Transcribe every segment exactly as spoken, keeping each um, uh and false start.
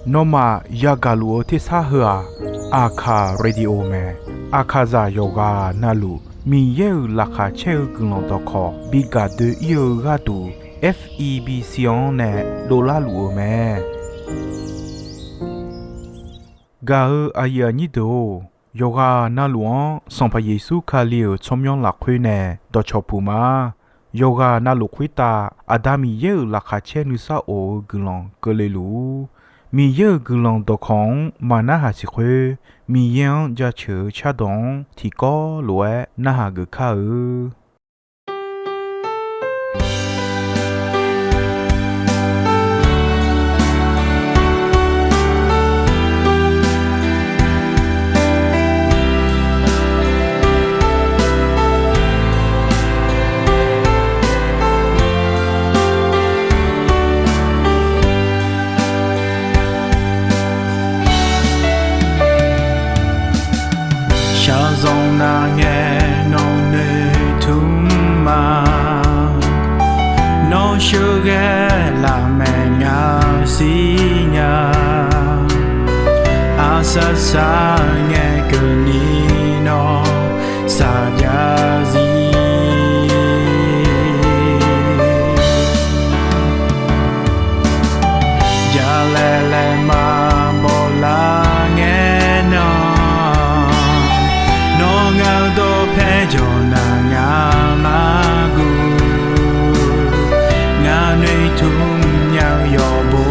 Nawmaf yagaq luf-eu tersar heu-aq, Aqkaq Radio mae. Aqkaqzaq yawqghaq navluf Miqyaer-euq laqkhaq caer-eu guiqlanq dawqkawq bi gaq doe-ir-eu gharduq, F E B C-anr nae dovlar luf-eu mae. Gaq-eu aqyuif aqnyir deuq-or, yawqghaq navluf-anr Sanqpaq Yeqsur Kali-euq tsawrmyanr lafkhoer nae dawqcawq puq ma. Yawqghaq navluf khoertav Aqda Miqyaer-euq laqkhaq caer nuisar of-eu guiqlanq keuvle luf-ur. Miqyaer-euq guiqlanq dawqkawq-anr maqnarhaq siq khoer, Miqyaer-anr jaceuq-eu cardawq-anr tiqkawv lof-aer narhaq geuf kar-eu. Shaqzanq nar ngae nawq noeqtmq ma. Nawr sheuqghae lafmaeq ngaq siqnya. Aqsar sar ngae keuvni nawr saqjav zir. Jalaeq laeq maqbaw lar ngae nan, nawr ngaq-eu dawqpae jawq nar ngaq maqguv. Ngaq noeqtmq nya-eu yawqbo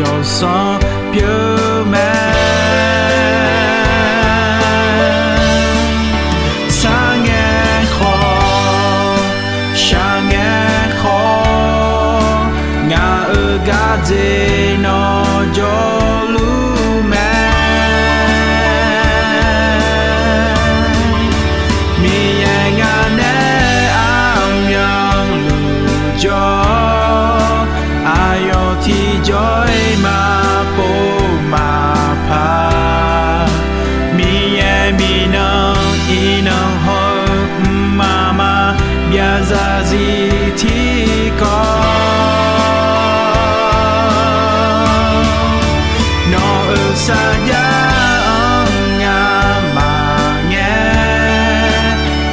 yawqsanr pyeuf mae. Sar ngae khawf, shaq ngae khawf, ngaq-euq gardzer nawr jawrluf mae. Miqyaer ngaq nae armyanluf jawr, aqyawf tiqjawr-iq maqpov maqpar. Miqyaer miqnan iqnan hawr-eu mqmaq maqbyav zarzir tiqkawv. Nawq-euq sarjax-anr ngamaf ngae,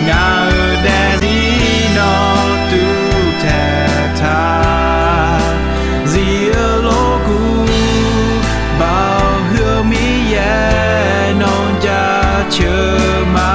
ngaq-euq daefzir nawr tuvtaeq taq. Zif-eu lorkuv, Baoq huiq-eu Miqyaer nawr jaceuq ma.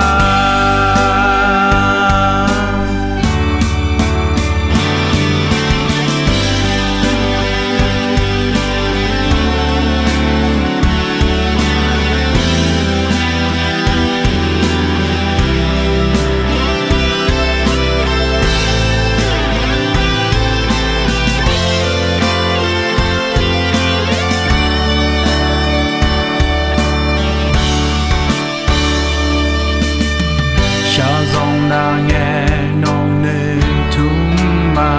Shaqzanq nar ngae nawq noeqtmq ma.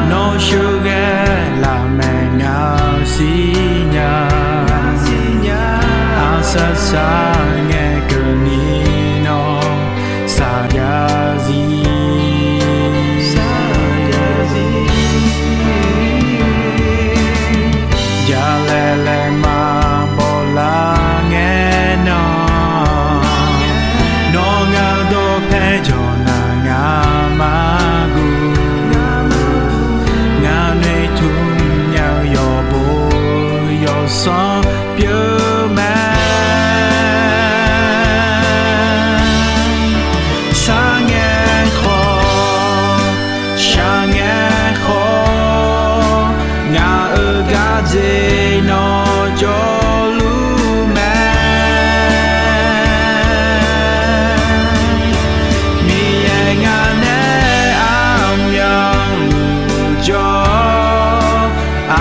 Nawr sheuqghae lafmaeq ngaq siqnya. Aqsar sar ngae keuvni nawr saqjav zir. Jalaeq laeq maqbaw lar ngae nan, nawr ngaq-eu dawqpae jawq nar ngaq maqguv. Ngaq noeqtmq nya-eu yawqbo yawqsanr pyeuf mae. Sar ngae khawf, shaq ngae khawf, ngaq-euq gardzer nawr jawrluf mae. Miqyaer ngaq nae armyanluf jawr,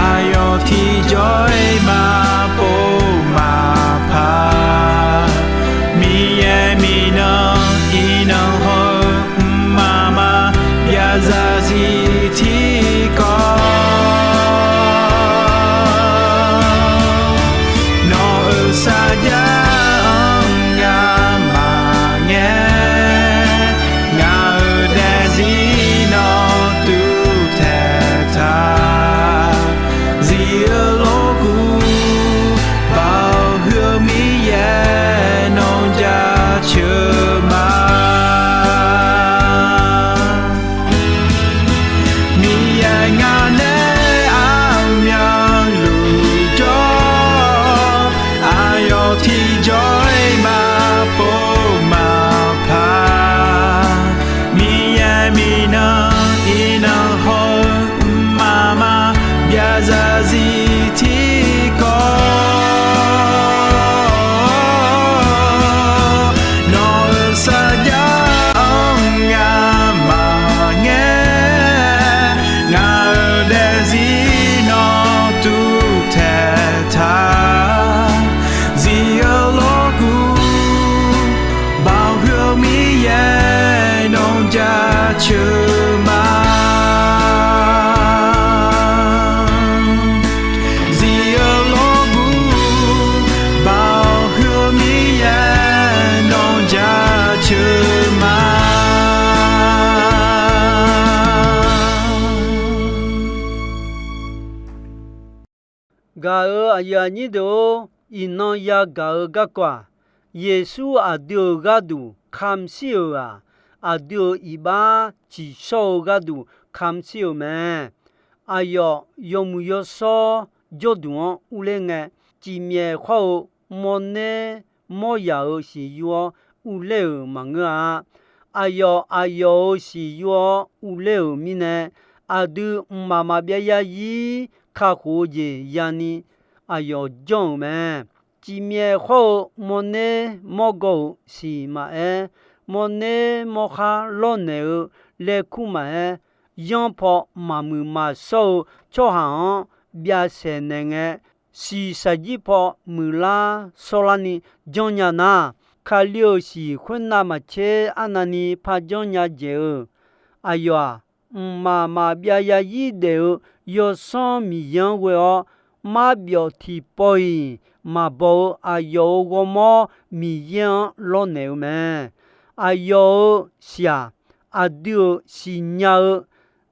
aqyawf tiqjawr-iq maqpov maqpar. Miqyaer miqnan iqnan hawr-eu mqmaq maqbyav zarzir tiqkawv. Gaq-euq aqyuif aqnyir deuq-or, iqnan yagaq-eu garkawv-aq, Yeqsur aqdui-euq gharduq kamq shir-euq-aq, aqdui-euq iqbax tsiqshawr-eu gharduq kamq shir-euq mae. Aqyawf yawmuiq yawshawr jawrduq-anr urler ngae, cifmyaef khawr-eu mawrner mawryaq-euq siqyu-awr urler-euq maqngeur-a. Aqyawf aqyawf-euq siqyu-awr urler-euq mirnae, aqdui mqmaq maqbyav yarzir kakhof-eu jeq yani aqyawf janr-euq mae. Cifmyaef khawr-eu mawrner mawrgaw-euq siq maqaer, mawrner mawrkhar lawrnaeq-eu laerkur maqaer, yanr paw maqmuiq maqshawr-eu tsawrhaq-anr byav saeqnaeq ngae, siq shaqjir paw muiqlar shawrlarni janrnya nar, Kali-euq siq khoernav maqtser arnavni par janrnya jaeq-eu. Aqyawf-aq, mqmaq maqbyav yarzir daef-eu Yawsanr Miqyaer-anr ghoe-awr, marbyawf tiqpawf-iq maqbaw-eu aqyawf-euq ghawrmawr Miqyaer-anr lawrnaeq-eu mae. Aqyawf-euq siq-aq, aqdui-euq siqnya-eu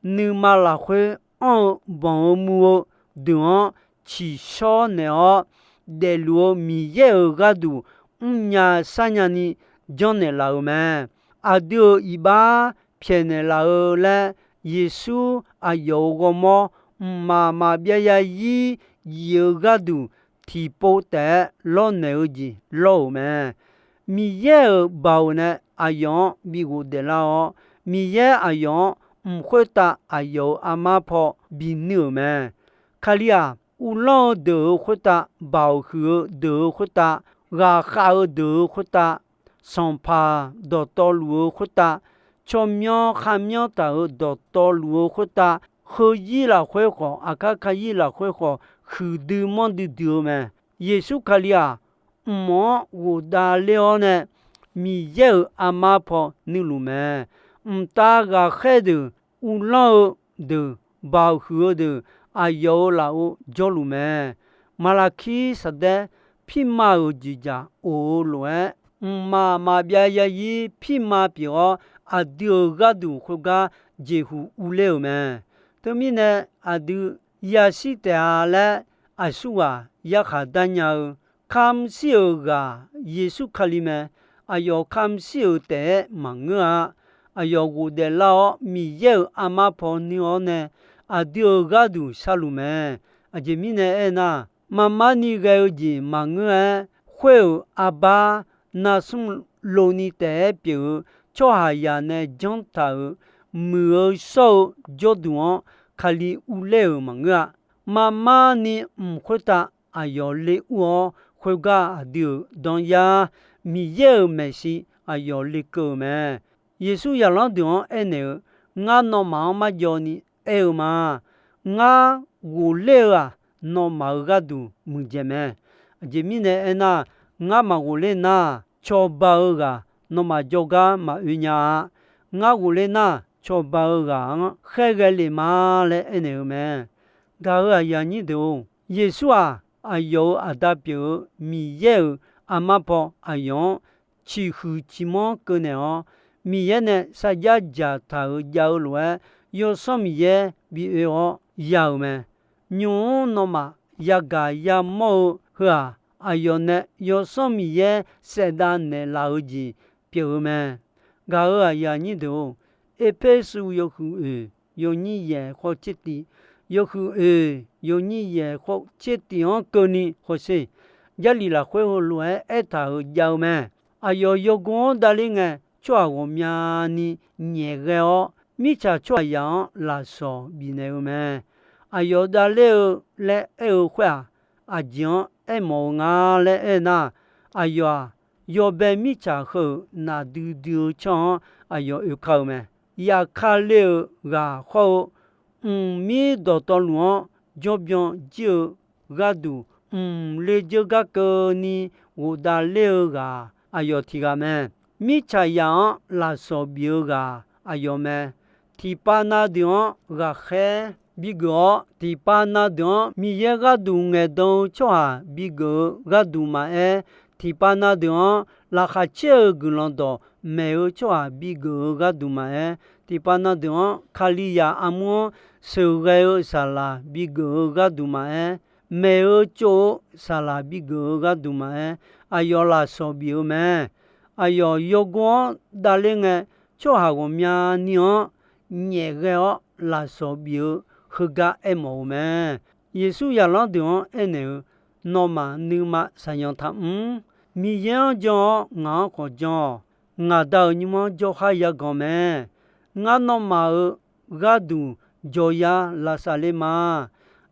nuima lafkhoer anr-eu banq-eu muv-eu deuq-anr tsiqshawr naeq-awr, daefluf-eu Miqyaer-euq gharduq mrnya sharnya ni janrnaeq laf-euq mae. Aqdui-euq iqbax pyaeqnaeq laf-eu laer, Yeqsur aqyawf-euq ghawrmawr mqmaq maqbyav yarzir jif-eu gharduq tiqpov taef-aer lawrnaeq-eu jeq lawr-euq mae. Miqyaer-euq baoq nae aqyawf-anr bi ghofdaef lar-awr, Miqyaer aqyawf-anr mq khoertav aqyawf-euq armar paw binuir-euq mae. Kali-aq, uvlanr-eu deuq-euq khoertav, baoq huiq-eu deuq-euq khoertav, ghaqkhav-eu deuq-euq khoertav, sanqpaq dawqtawvluf-eu khoertav, tsawrmyanr kharmyanr taq-euq dawqtawvluf-eu khoertav, heuzir lafkhoer khawf, aqkar karzir lafkhoer khawf, huiqdui manrdui dui-eu mae. Yeqsur Kali-aq, mq-anr ghofdav ler-awr nae, Miqyaer-euq armar paw nuirluf mae. Mqtav ghaqkhaer deuq, uvlanr-eu deuq, baoq huiq-eu deuq, aqyawf-euq lafov jawrluf mae. Maqlaqkir saqdaer pirma-euq jeqzaq of-eu lof-aer, mqmaq maqbyav yarzir pirma pyeuf-awr, aqdui-euq gharduq khoergar jeqhuq urler-euq mae. Teumirnae, aqdui yashir taef-a laer aqsurghaq yarkhaq darnya-eu, kamq shir-euq ghaq Yeqsur Kali mae. Aqyawf kamq shir-euq taef-aer maqngeur-a. Aqyawf ghofdaef lar-awr, Miqyaer-euq armar paw nuir-awr nae, aqdui-euq gharduq sharluf mae. Aqjeq mirnae aernar, marmar ni ghae-eu jeq maqngeur-aer, khoer-euq arbar narsmr lov ni taef-aer pyeuf-eu tsawrhaqzaq nae janr taq-euq muiq-eu shawr-eu jawrduq-anr Kali urler-euq maqngeur-a. Marmar ni mq khoertav aqyawf le ur-awr, khoergar aqdui-euq danryar, Miqyaer-euq maeqshi aqyawf lekeuv-euq mae. Yeqsur zaqlanr deuq-anr aernaeq-eu, Ngar nawmaf-anr marjawv ni aer-eu ma. Ngar ghofler-eu-aq, nawmaf-euq gharduq muiqdzaeq mae. Aqjeq mirnae aernar, ngar maqghof ler nar, cawba-eu ghaq nawmaf jawrgar maqoe nya-a. Ngar ghofler nar, cawba-eu ghaq-anr khaerghae lef ma laer aernaeq-eu mae. Gaq-euq aqyuif aqnyir deuq-or, Yeqsur-aq, aqyawf-euq Aqda pyeuf-eu Miqyaer-euq armar paw aqyawf-anr ciqhuiq ciqmanr keuvnaeq-awr, Miqyaer nae sarjax dzaqtaq-euq jav-eu lof-aer, Yawsanr Miqyaer bi oe-awr ya-euq mae. Nymq-mr nawmaf yagaq yamawr-eu heu-aq, aqyawf nae Yawsanr Miqyaer saefdav naeqlaf-eu jeq pyeuf-eu mae. Gaq-euq aqyuif aqnyir deuq-or, Erpersu yawhuiq oeq yawnyir yaeq khawf tser tiv, yawhuiq oeq yawnyir yaeq khawf tser tiv-anr keuvni hawsher. Jarlif lafkhoer heulof-aer aertaq-euq jav-eu mae. Aqyawf yawgor-anr davler ngae, tsawrhaq ghawqmyani nyaef ghae-awr, mirtsaq tsawrhaqzaq-anr lafsawq bifnaeq-eu mae. Aqyawf davler-eu laer aer-eu khoer-aq, aqjeq-anr aermawf-eu nga laer aernar, aqyawf-aq, yawbae mirtsaq heu-euq nafdui dui-eu tsawr-anr aqyawf oeka-eu mae. Yafkale-euq ghaq khawr-eu, mqmir dawqtawvluf-anr jawrbyan jir-eu gharduq, mqle dzeur gar keuvni ghofdav ler-eu ghaq aqyawf tiq ghaq mae. Mirtsaqzaq-anr lafsawq bif-eu ghaq aqyawf mae. Tiqpav na deuq-anr ghaqkhaer bigeuf-awr, tiqpav na deuq-anr Miqyaer gharduq ngaeqdan-eu tsawrhaq bigeuf-eu gharduq maqaer, tiqpav na deuq-anr laqkhaq caer-eu guiqlanq dawqmaeq-eu tsawrhaq bigeuf-eu gharduq maqaer, tiqpav na deuq-anr Kalizaq armur-anr sheuqghae-eu saqlaq bigeuf-eu gharduq maqaer, maeq-eu tsov-eu saqlaq bigeuf-eu gharduq maqaer, aqyawf lafsawq bif-eu mae. Aqyawf yawgor-anr davler ngae, tsawrhaq ghawqmyani-anr nyaef ghae-awr lafsawq bif-eu heugar aermawf-eu mae. Yeqsur zaqlanr deuq-anr aernaeq-eu, Nawmaf nuima saqyanq taqmr. Miqyaer-anr jan-awr ngaq-anr khawf jan-awq. Ngaq Da-euq nymr-anr jawrhar yaganq mae. Ngar nawmaf-euq gharduq jawryar lavsav ler ma.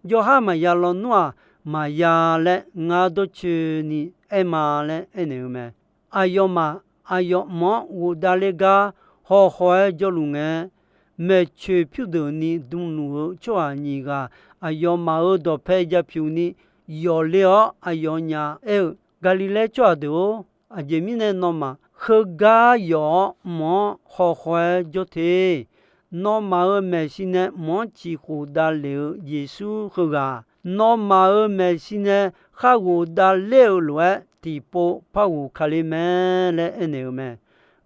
Jawrhar maqya lawnmr-aq, maqya laer ngar dawrcoeni aer ma laer aernaeq-eu mae. Aqyawfmaf aqyawf mq-anr ghofdav ler gar hawhaw-aer jawrluf ngae, maeqtsoeq pyurdeuqni dmluf-eu tsawrhaq nyiq ghaq aqyawfmaf-euq dawqpae ja pyuq ni yawf ler-awr aqyawfnyaf aer-eu, Gaqliqlaer tsawrhaq deuq-or, aqjeq mirnae nawmaf heugar yawf-awr mq-anr hawhaw-aer jawr te. Nawmaf-euq maeqshi nae mq-anr ciq khof davlef-eu Yeqsur heughaq, nawmaf-euq maeqshi nae khar ghofdav ler-eu lof-aer tiqpov par ghof ka ler mae laer aernaeq-eu mae.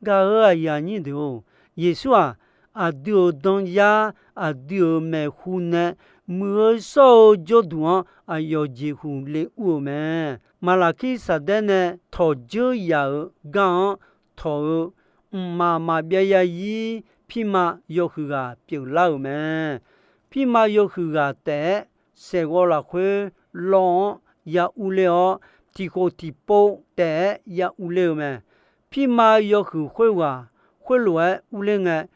Gaq-euq aqyuif aqnyir deuq-or, Yeqsur-aq, aqdui-euq danyar, aqdui-euq maeqhu nae muiq-eu shawr-eu jawrduq-anr aqyawf jeqhuq le ur-euq mae. Maqlaqkir saqdaer nae tawqdzeur yaf-euq gar-anr tawq-eu mqmaq maqbyav zarzir pirma yawhuiq ghaq pyeuflar-euq mae. Pirma yawhuiq ghaq taef-aer saeqghawv lafkhoer lawv-anr ya urler-awr, tiqkhof tiqpov taef-aer ya urler-eu mae. Pirma yawhuiq khoerghaq khoerlof-aer urler ngae,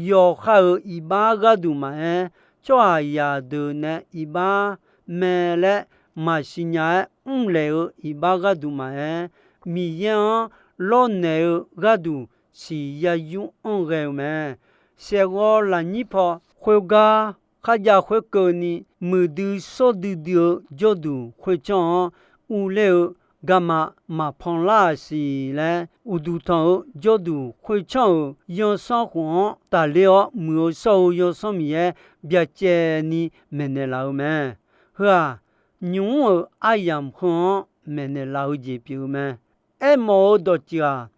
yawqha-euq iqbax gharduq maqaer, tsawrhaqzaq deuq nae iqbax mae laer maqsiq nya-aer mrlaeq-eu iqbax gharduq maqaer, Miqyaer-anr lawrnaeq-eu gharduq siq ya yur anr ghae-eu mae. Saeqghawv lafnyir paw khoergar kharjav khoerkeuvni, muiqdui shawr duidui-eu jawrduq khoertsanr-anr urler-eu garma maqpan lar-aq siq laer, uqduq tanq-eu jawrduq khoertsanr-euq zanrsanrkhof-anr tafler-awr muiq-eu shawr-eu Yawsanr Miqyaer byacaevni maeqnaeq laf-eu mae. Heu-aq, nymq mr-euq aryamq heu-anr maeqnaeq laf-eu jeq pyeuf-eu mae. Aermawf-eu dawqtsuif-aq,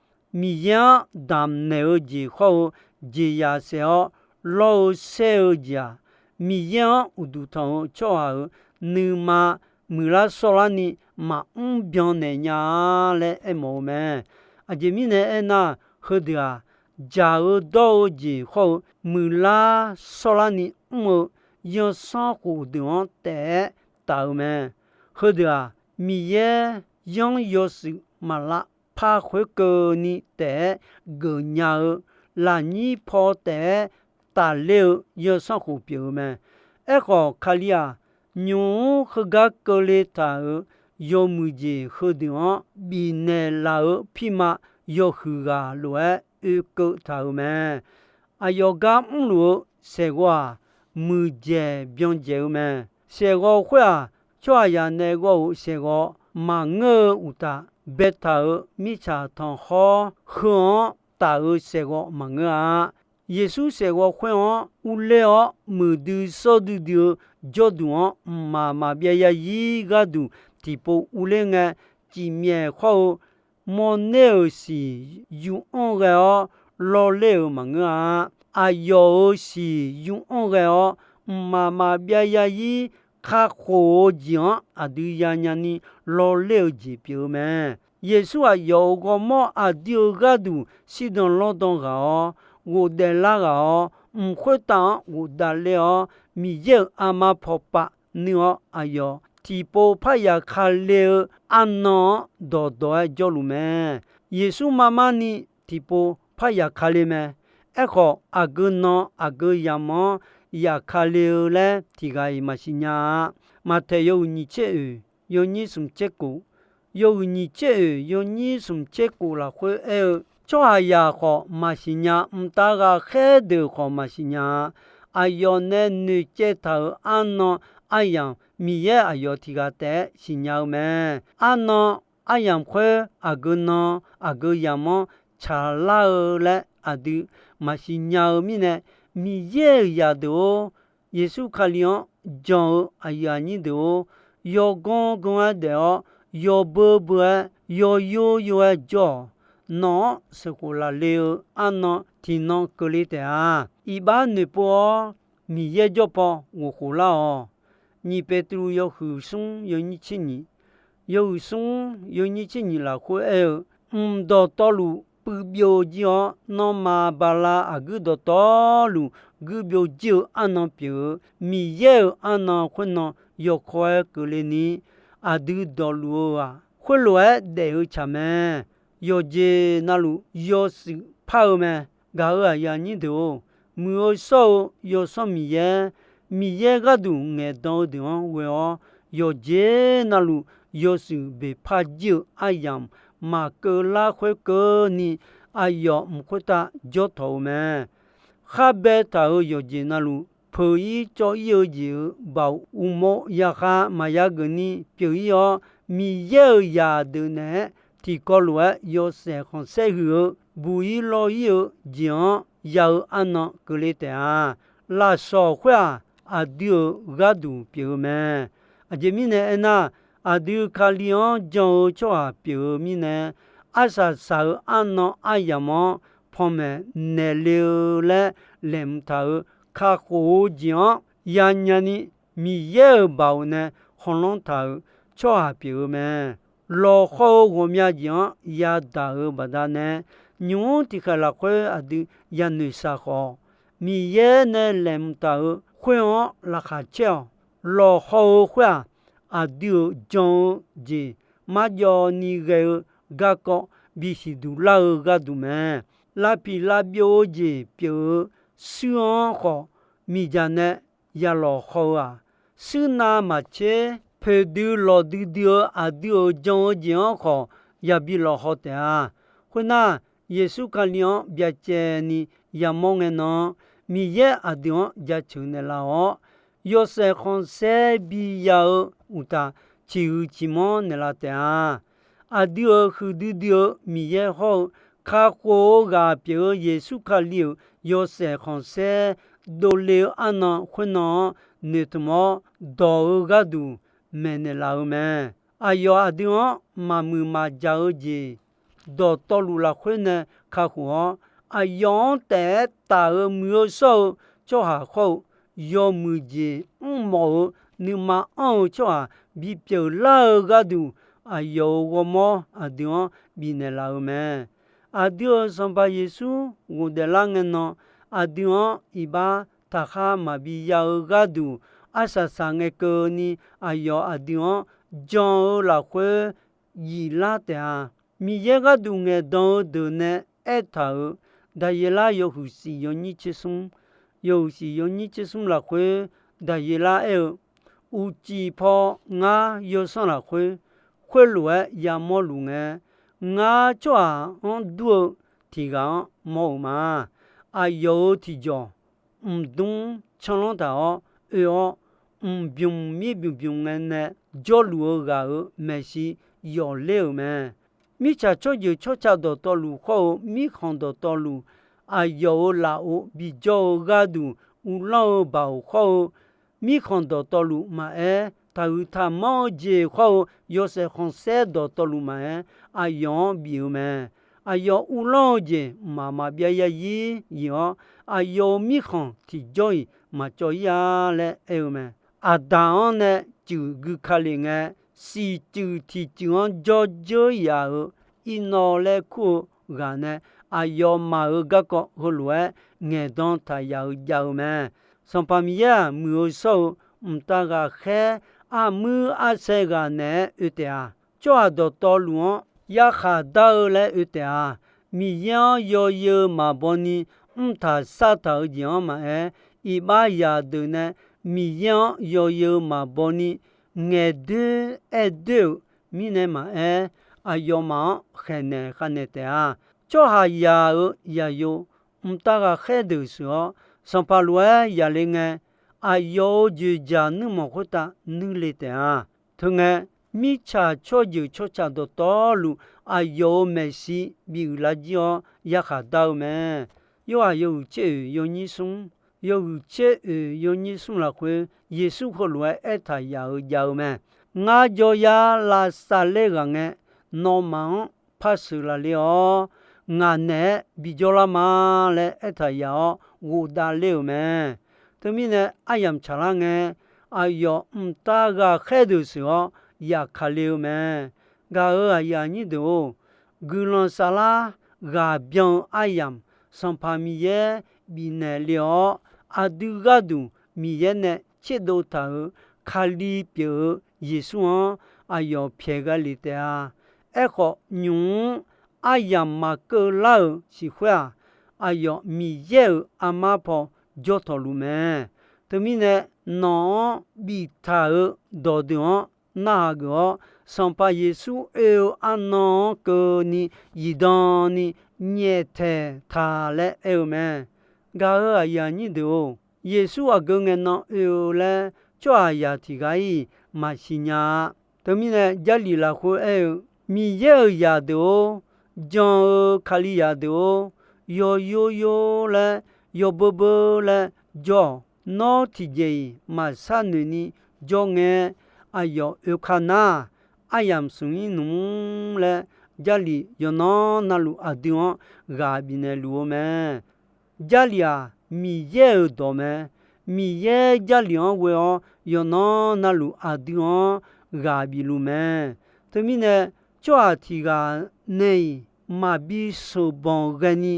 Miqyaer-anr damqnaeq-eu jeq hawr-eu jeqzaq saef-awr lawr-eu saer-eu jeq-aq, Miqyaer-anr uqduq tanq-eu tsawrhaq-euq nuima muiqlar shawrlarni maqmr byannaeq nya-a laer aermawf-eu mae. Aqjeq mirnae aernar, heudeuq-aq, dzaq-eu dawr-eu jeq hawr-eu muiqlar shawrlarni mr-eu zanrsanrkhof deuq-anr taef-aer taf-eu mae. Heudeuq-aq, Miqyaer yanr yawshuif maq lavpar khoerkeuvni taef-aer geufnya-eu lafnyir paw taef-aer tafler-eu zanrsanrkhof pyeuf-eu mae. Aerkhawf, Kali-aq, nymq mr heugar keuvle taq-euq yawmuiq jeq heudeuq-anr bifnaeq laf-eu pirma yawhuiq ghaq lof-aer oekeuv taq-euq mae. Aqyawf gar mrluf-eu saeqghawv-aq, muiqdzaeq byan dzaeq-eu mae. Saeqghawv khoer-aq, tsawrhaqzaq nae ghawv-euq saeqghawv maqngeur-eu uqtaf, baetaq-euq mirtsaq tanqkhawr heu-anr taf-eu saeqghawv maqngeur-a. Yeqsur saeqghawv khoer-anr urler-awr, muiqdui shawr duidui-eu jawrduq-anr mqmaq maqbyav zarzir gharduq tiqpov urler ngae, cifmyaef khawr-eu mawrner-euq siq yur anr ghae-awr lawrler-euq maqngeur-a. Aqyawf-euq siq yur anr ghae-awr, mqmaq maqbyav zarzir kakhof-eu jeq-anr aqdui yanya ni lawrler-eu jeq pyeuf-eu mae. Yeqsur aqyawf-euq ghawrmawr aqdui-euq gharduq shirdan lawrdan ghaq-awr, ghofdaef lar ghaq-awr, mq khoertav-anr ghofdav ler-awr, Miqyaer-euq armar pawpav nuir-awr, aqyawf tiqpov parya ka le-eu arnan-anr dawqdawq-aer jawrluf mae. Yeqsur marmar ni tiqpov parya ka le mae. Aerkhawf, aqgeu nan aqgeu yamq-anr yaka le-eu laer tiq ghaq-iq maqsiq nya-a. Maqtaeq yawhuiq nyiq tser oeq yawnyir smq tser kof, yawhuiq nyiq tser oeq yawnyir smq tser kof lafkhoer aer-eu, tsawrhaqzaq khawf maqsiq nya, mqtav ghaqkhaer deuq khawf maqsiq nya-a. Aqyawf nae noeqcaev taq-euq arnan aryamq, Miqyaer aqyawf tiq ghaq taef-aer siqnya-eu mae. Arnan aryamq khoer aqgeu nan aqgeu yamq-anr tsaqlar-eu laer aqdui maqsiq nya-eu mirnae, Miqyaer-euq zaqdeuq-or, Yeqsur Kali-anr jan-eu aqyuif aqnyir deuq-or, yawganr ganr-aer daef-awr, yawbeu beu-aer, yawyor yor-aer jawr-awq. Nawq-anr sheuqkhof laf le-eu arnan tiqnan keuvle taef-a. Iqbax noeqpov-awr, Miqyaer jawr paw ghofkhof lar-awq. Nyiq Beqtuvluv yawhuiq smr yawnyir tser nyiq, yawhuiq smr yawnyir tser nyiq lafkhoer aer-eu, mq dawqtawvluf puiv byov-eu jir-awr, nawmaf baqla aqguir dawqtawvluf guir byovjir-eu arnan pyeuf-eu Miqyaer-euq arnan khoernan yawkawr-aer keuvle ni, aqdui dawqluf-eu-aq, khoerlof-aer daef-eu tsaq mae. Yawqjeq navluf yawshuif par-eu mae. Gaq-euq aqyuif aqnyir deuq-or, muiq-eu shawr-eu Yawsanr Miqyaer, Miqyaer gharduq ngaeqdan-eu deuq-anr ghoe-awr, yawqjeq navluf yawshuif beqpar jir-eu aryamq maqkeuv lar khoerkeuvni, aqyawf mq khoertav jawrtawq-eu mae. Khar baetaq-euq yawqjeq navluf, peuq-ir cawv-ir-eu jeq-euq baoq uqmov yaqkhav maqya geuf ni pyeuf-ir-awr, Miqyaer-euq zaqdeuq naeq-aer tiqkawv lof-aer yawshaef khanqsaer huiq-eu buq-ir lawv-ir-eu jeq-anr ya-eu arnan keuvle taef-a. Lafsawq khoer-aq, aqdui-euq gharduq pyeuf-eu mae. Aqjeq mirnae aernar, aqdui Kali-anr jan-eu tsawrhaq pyeuf-eu mirnae, arsaq saq-euq arnan aryamq-anr panmaeq naeqle-eu laer laeqhmq taq-euq kakhof-eu jeq-anr yanya ni, Miqyaer-euq baoq nae khanqlanr taq-euq tsawrhaq pyeuf-eu mae. Lawqhaw-eu ghawqmya jeq-anr yadaq-euq baqdanae, nymq-mr tiqkhaeq lafkhoer aqdui yanoeq shaq khawf, Miqyaer nae laeqhmq taq-euq khoer-anr laqkhaq caer-awq. Lawqhaw-eu khoer-aq, aqdui-euq jan-eu jeq marjawv ni ghae-eu garkawv bisiq duq lar-eu gharduq mae. Lavpiq lavbyov-eu jeq pyeuf-eu shuir-anr khawf, miqdzaq nae ya lawqhaw-eu-aq, shuir navmaqtser poeqdui lawqdui dui-eu aqdui-euq jan-eu jeq-anr khawf yabi lawqhaw taef-a. Khoernar, Yeqsur Kali-anr byacaevni yamawr ngae nan, Miqyaer aqdui-anr jaceuq naeqlaf-awr, yawshaef khanqsaer biya-eu uqtaf, ciqhuiq ciqmanr naeqlaf taef-a. Aqdui-euq huiqdui dui-eu Miqyaer hawr-eu kakhof-eu ghaq pyeuf-eu Yeqsur Kali-euq yawshaef khanqsaer dovle-eu arnan khoernan-anr noeqtmq-awr dawq-eu gharduq maeqnaeq laf-eu mae. Aqyawf aqdui-anr maqmuiq maqjaq-eu jeq dawqtawvluf lafkhoer nae kakhof-awr, aqyawf-anr taef-aer taf-eu muiq-eu shawr-eu tsawrhaq hawr-eu yawmuiq jeq mrmawf-eu nuima anr-eu tsawrhaq bipyeuf lar-eu gharduq, aqyawf-euq ghawrmawr aqdui-anr bifnaeq laf-eu mae. Aqdui-euq Sanqpaq Yeqsur ghofdaef lar ngae nan, aqdui-anr iqbax taqkhar maqbi ya-eu gharduq, arsaq saq ngae keuvni aqyawf aqdui-anr jan-eu lafkhoer yiflar taef-a. Miqyaer gharduq ngaeqdan-eu deuq nae aertaq-euq, Daqyeqlar yawhuiq shif yawnyir tser smr, yawhuiq shif yawnyir tser smr lafkhoer, Daqyeqlar aer-eu, Uqcif paw ngar yawsanr lafkhoer khoerlof-aer yamawr luf ngae, ngar tsawrhaq-anr dur-eu tiq ghaq-anr mawr-euq ma. Aqyawf-euq tiqjawq mqdmr canlanr taq-awr oe-awr, mqbymq mir bymq bymq ngae nae jawrluf-eu ghaq-euq maeqshi yawf ler-euq mae. Mirtsaq tsawrjeuq tsawrca dawqtawvluf hawr-eu mirkhanq dawqtawvluf, aqyawf-euq lafov bijawr-eu gharduq uvlanr-eu baoq hawr-eu, mirkhanq dawqtawvluf maqaer, taqhuiq taqmanr-eu jeq hawr-eu yawshaef khanqsaer dawqtawvluf maqaer, aqyawf-anr bif-eu mae. Aqyawf uvlanr-eu jeq mqmaq maqbyav yarzir yif-awr, aqyawf-euq mirkhanq tiqjawr-iq maqcawv-ir-a laer aer-eu mae. Aqdaq-anr nae cuif gui ka lef ngae, siqcuif tiqcuif-anr jawr dzeur yaf-euq Irnawv laer kur-eu ghaq nae, aqyawfmaf-euq garkawv heulof-aer ngaeqdan taq yaf-eu jav-eu mae. Sanqpaq Miqyaer-aq, muiq-eu shawr-eu mqtav ghaqkhaer armuir arsaer ghaq naeq-aer oe taef-a. Tsawrhaq dawqtawvluf-anr yarkhaq dar-eu laer oe taef-a. Miqyaer-anr yawzeu maqbaw ni mrtaq sartaq-eu jeq-anr maqaer, iqbax zaqdeuq nae Miqyaer-anr yawzeu maqbaw ni ngaeqdoer aerdoer-euq mirnae maqaer, aqyawfmaf-anr khaeqnaeq khavnaeq taef-a. Tsawrhaqzaq-euq zaqyo mqtav ghaqkhaer deuq sheuq-awr, sanqpaq lof-aer yaqle ngae, aqyawf-euq dzoeqdzaq nuirmanq khoertav nuirle taef-a. Teungae, mirtsaq tsawrjeuq tsawrca dawqtawvluf aqyawf-euq maeqshi bi uiqlar jir-awr yarkhaq dar-eu mae. Yorhaq yawhuiq tser oeq yawnyir smr, yawhuiq tser oeq yawnyir smr lafkhoer Yeqsur heulof-aer aertaq yaf-eu jav-eu mae. Ngar jawryar lavsav ler ghaq ngae, nawmaf-anr par sheuq laf ler-awr, ngaq naeq-aer bijawr lar ma laer aertaq yaf-awr ghofdav ler-euq mae. Teumirnae aryamq tsaqlar ngae, aqyawf mqtav ghaqkhaer deuq sheuq-awr yaqkale-eu mae. Gaq-euq aqyuif aqnyir deuq-or, guiqlanq saflar ghaq byan-eu aryamq, Sanqpaq Miqyaer bifnaeq le-awr, aqdui gharduq Miqyaer nae tserdov taq-euq Kali pyeuf-eu Yeqsur-anr aqyawf pyaeq gha lef taef-a. Aerkhawf, nymq-mr aryamq maqkeuv lar-euq siqkhoer-aq, aqyawf Miqyaer-euq armar paw jawr tawq luf mae. Teumirnae, nawq-anr biftaq-euq dawqdeuq-anr narhaq geuf-awr, Sanqpaq Yeqsur oe-eu arnan-anr keuvni zifdan ni nyaeftaeq taq laer aer-eu mae. Gaq-euq aqyuif aqnyir deuq-or, Yeqsur aqgeu ngae nan oe-eu laer tsawrhaqzaq tiq ghaq-iq maqsiq nya-a. Teumirnae, Jarlif lafkhoer aer-eu, Miqyaer-euq zaqdeuq-or, jan-eu Kalizaq deuq-or, yawyor yor laer, yawbeur beur laer jawr-awq. Nawr tiqjeq-iq maqshar noeq ni jawr ngae, aqyawf oekar nar, aryamq smq-ir nmr laer, Jarlif yawqnan navluf aqdui-anr ghaq bifnaeq luf-eu mae. Jarlif-aq, Miqyaer-euq dawq mae. Miqyaer Jarlif-anr ghoe-awr, yawqnan navluf aqdui-anr ghaq bif luf mae. Teumirnae, tsawrhaq tiq ghaq nae-iq maqbi sheuqbanq ghaeni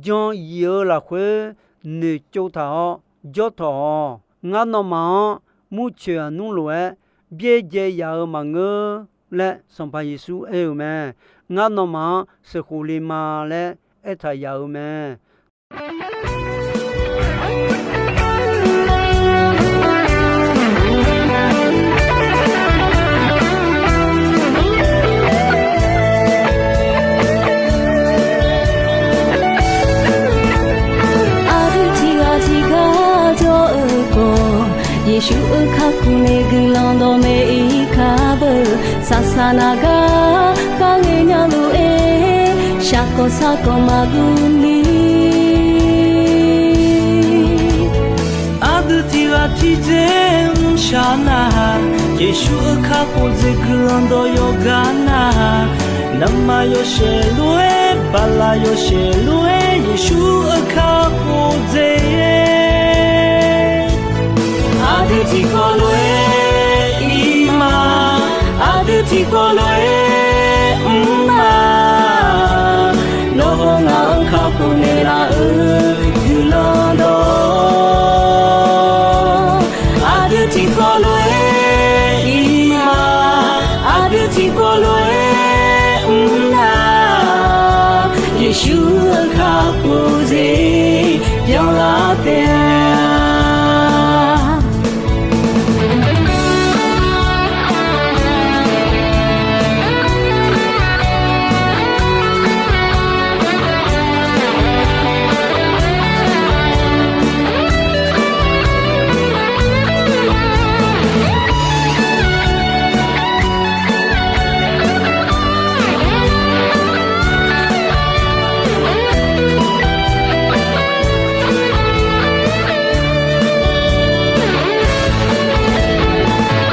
jan yif-eu lafkhoer noeqtsov taq-awr jawr tawq-awq. Ngar nawmaf-anr murcoeq aqnmr lof-aer byaerdzae yaf-eu maqngeur laer Sanqpaq Yeqsur aer-eu mae. Ngar nawmaf-anr sheuqkhof le ma laer aertaq yaf-eu mae. Aqdui tiq ghaq tiq gar jawr-eu khawf, Yeqsur-euq kakhof nae guiqlanq dawqmaeq-ir ka beu. Saqsaq naq gar kharghae nya lof-aer, shaqkawq saqkawq maqguv ni. Aqdui tiq ghaq tiqjeq mrshaq nar-aq, Yeqsur-euq kakhof jeq guiqlanq dawq yawqghaq nar-aq, navmaqyawshaef lof-aer, baqlaq yawshaef lof-aer, Yeqsur-euq kakhof jeq. Aqdui tiqkawv lof-aer ir ma, aqdui tiqkawv lof-aer mr ma. Nawr hawr ngaq-anr kakhof naeqlaf-euq guiqlanq dawq. Aqdui tiqkawv lof-aer ir ma, aqdui tiqkawv lof-aer mr na. Yeqsur-euq kakhof jeq byanlar taef-a.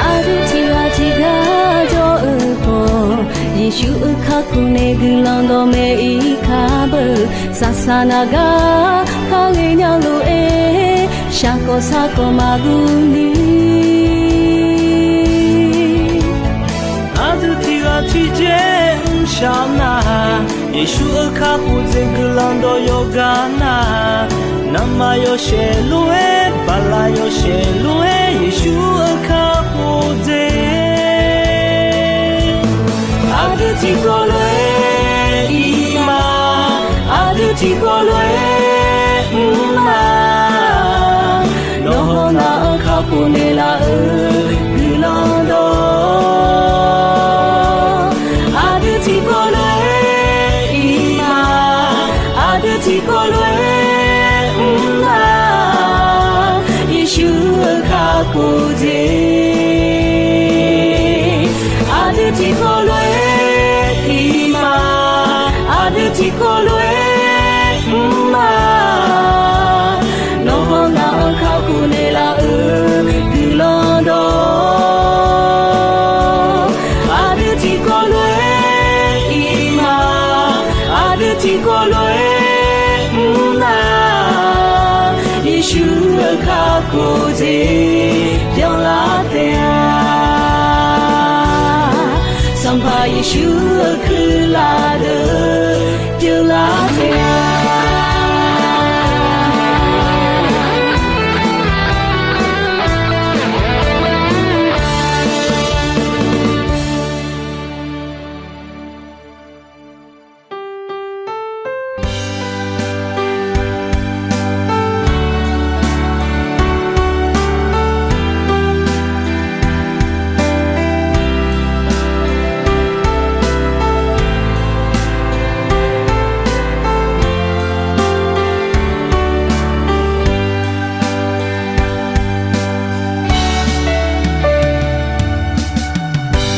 Aqdui tiq ghaq tiq gar jawr-eu khawf, Yeqsur-euq kakhof nae guiqlanq dawqmaeq-ir ka beu. Saqsaq naq gar kharghae nya lof-aer, shaqkawq saqkawq maqguv ni. Aqdui tiq ghaq tiqjeq mrshaq nar-aq, Yeqsur-euq kakhof jeq guiqlanq dawq yawqghaq nar-aq, navmaqyawshaef lof-aer, baqlaq yawshaef lof-aer, Yeqsur-euq kakhof jeq. Aqdui tiqkawv lof-aer ir ma, aqdui tiqkawv lof-aer mr ma. Nawr hawr ngaq-anr kakhof naeqlaf-euq guiqlanq dawq. Aqdui tiqkawv lof-aer ir ma, aqdui tiqkawv lof-aer mr ma. Yeqsur-euq kakhof jeq. Aqdui tiqkawv lof-aer ir ma, aqdui tiqkawv lof-aer mr ma. Nawr hawr ngaq-anr kakhof naeqlaf-euq guiqlanq dawq. Aqdui tiqkawv lof-aer ir ma, aqdui tiqkawv lof-aer mr na. Yeqsur-euq kakhof jeq byanlar Aqyawf Yeqsur-euq kuirlar deuq pyeuflar taef-a.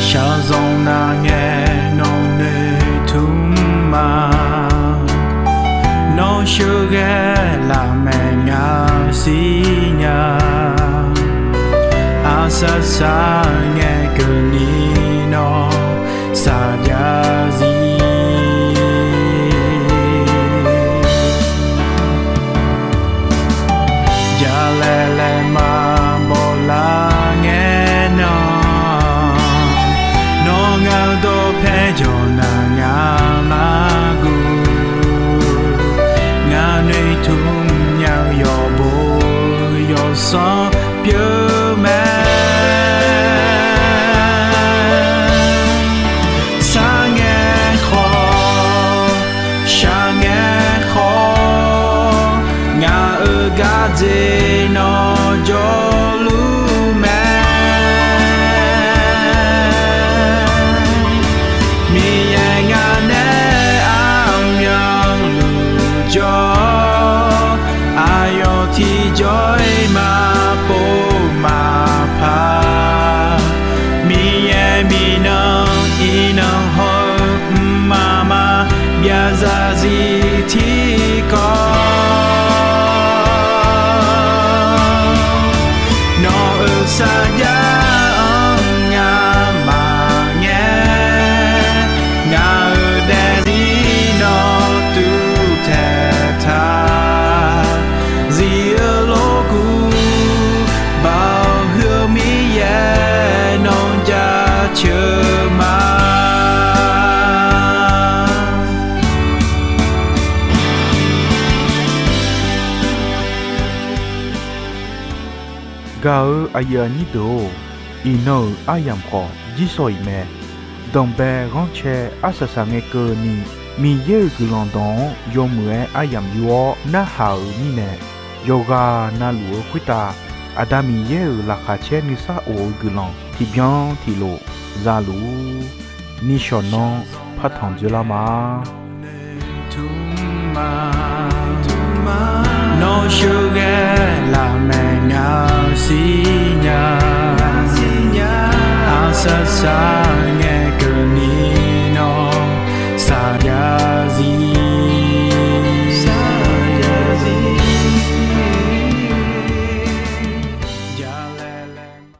Shaqzanq nar ngae nawq noeqtmq ma. Nawr sheuqghae lafmaeq ngaq siqnya. Aqsaqsaq ngae keuvni nawr saqjav zir. Jalaeq laeq maqbaw lar ngae nan, nawr ngaq-eu dawqpae jawq nar ngaq mar guv. Ngaq noeqtmq nya-eu yawqbo yawqsanr pyeuf mae. Sar ngae khawf, shaq ngae khawf, ngaq-euq gardzer nawr jawrluf mae. Miqyaer ngaq nae aqmyanluf jawr-awr, aqyawf tiqjawr-iq maqpov maqpar. Miqyaer miqnan iqnan haw-eu mqmaq maqbyav zarzir tiqkawv, nawq-euq sarjax-anr ngamaf ngae, ngaq-euq daefzir nawr tuv taeq taq. Zif-eu lorkuv, Baoq huiq-eu Miqyaer nawr jaceuq ma. Gaq-eu aqyuif aqnyir deuq-or, iqnan-euq aryamq khawf jirsawq iq mae. Danqbae ghanrcae arsaq saq ngae keuvni, Miqyaer-euq guiqlanq dawq-anr yawmuiq-aer aryamq yur-awr narhaq-euq mirnae, yawqghaq navluf-eu khoertav Aqda Miqyaer-euq laqkhaq caer nuisar of-eu guiqlanq tiqbyan tiqlof za luf-ur. Nishawq nanr partanq dzoerlar ma.